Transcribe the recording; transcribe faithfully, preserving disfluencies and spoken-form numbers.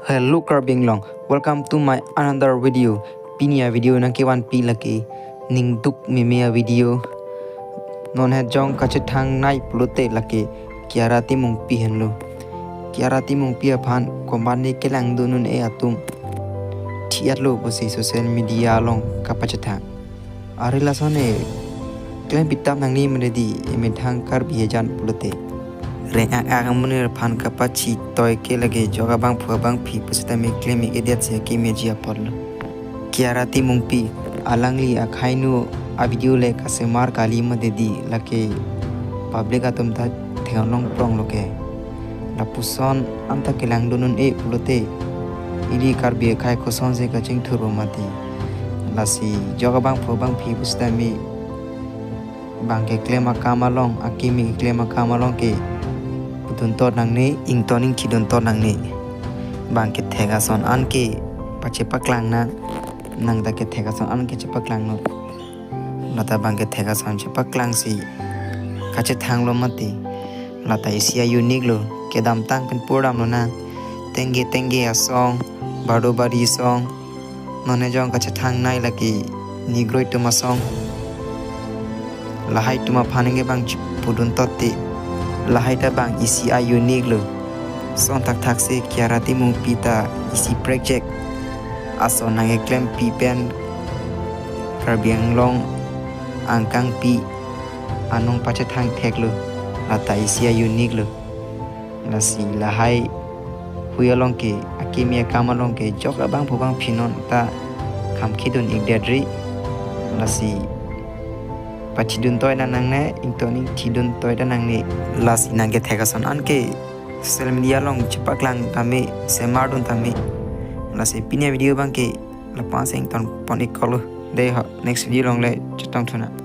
Hello Karbi Anglong, welcome to my another video. Pini a-video nangkevanpi lake ningduk meme a-video. Non het jong kachethangnei pulote lake Kiara Timungpi henlo. Kiara Timungpi aphan komatne kelangdun un-e atum thi-etlo pusi social media along kapachethang. Are lason e klem pitap nangne mene di emethang Karbi ejan pulote. Reng-ak-ak amonit aphan kapachitoi ke lake jok abangphu abangphi pusitame klem-ik-edet si akeme ji apotlo. Kiara Timungpi alangli akhai nu a-video le kasemar kali mati di lake public atum ta theklong pronglo ke. Lapuson anta kelangdun un-e pulote ili Karbi akhai kosonsi kachingthur mati. Lasi jok abangphu abangphi pusitame bang keklem akam along, akeme keklem akam along ke pudun tot nangne, ingtoning thidun tot nangne. Bang kethek ason an ke pachepaklang nang, nang ta kethek ason an ke chepaklang non. Lata bang kethek ason chepaklangsi kachethanglo mati. Lata isi a-unique lo, kedamtang pen purdamlo nang. Tengge tengge asong, bado badi asong, non e jong kachethangnei lake Negroid atum asong. Lahai atum aphan ke bang chepudun tot te. Lahai ta bang isi a-unique lo. Song thakthak si Kiara Timungpi ta isi project ason nangkeklempi pen Karbi Anglong angkangpi anong pachethang theklo. Lata isi a-unique lo. Lasi lahai hui along ke, akeme akam along ke jok abangphu abangphi non ta kham khidun-ikdet ri. Lasi pachidun toi ta nangne, ingtoning thidun toi ta nangne. Lasi nang kethek ason an ke social media along chepaklang tame, semardun tame. Lasi pini a-video bang ke lapu-an si ingtonpon-ik-lo. Dei ho, next video along le chetongthu nang.